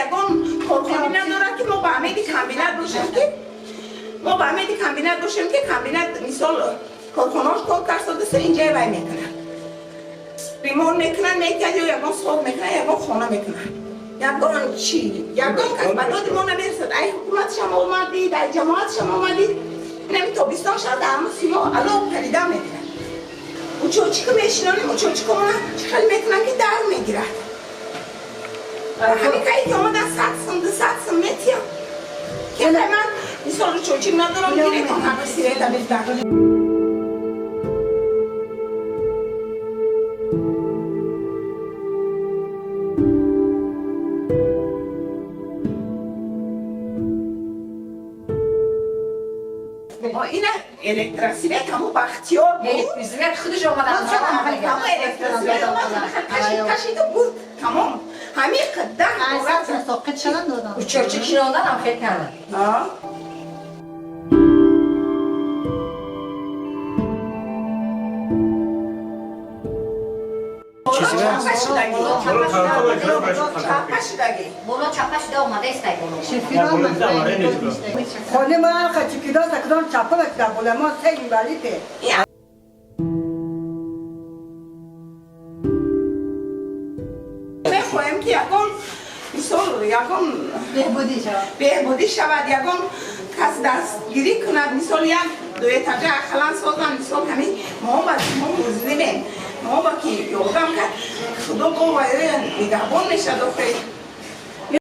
ягон корхона надорад, ки мо ба умеди комбинат бошем, ки мо ба умеди комбинат бошем, ки комбинат, мисол, корхонаош кор карсодаса, инҷа вай мекунад, ремонт мекунад, метиҳад ё ягон сох мекунад, ягон хона мекунад, ягон чи, ягон кас ба доди мо намерасад. Ай ҳукуматшам омадид, ай ҷамоатшам омадид. Инами тобистон шавад, ҳама симо ало парида мегирад. Учочика мешинонем, учочикомона чӣ хел мекунанд, ки дар мегирад. Ҳамин кай ки омадан, 100 сум, 200 сум метиҳам, ки ман, мисол, учочик надорам, гиретон ҳама света бифтар. Ина электросвет ҳамо Бахтиёр буд. Электросвет худаш омадан. Ҳамо электросвет омад, кашид, кашиду бурд, тамом. Ҳамин қадар. Соқит шадан додам. Учочик шинондан ҳам хел кардан. Чапа шудагӣ. Боло чапа шуда омада истай боло. Хоне ма хачикида сакдон чапа бачда бола мо се инвалиде. Мехоҳем, ки ягон, мисол, ягон беҳбудӣ шавад. Беҳбудӣ шавад, ягон кас дастгирӣ кунад, мисол, як дуэтажа ақаллан созам. Мисол, ҳамин мо ба мо музлимем, мо ба ки ёрдам кард, Худо бо вайоя нигаҳбон мешад охе.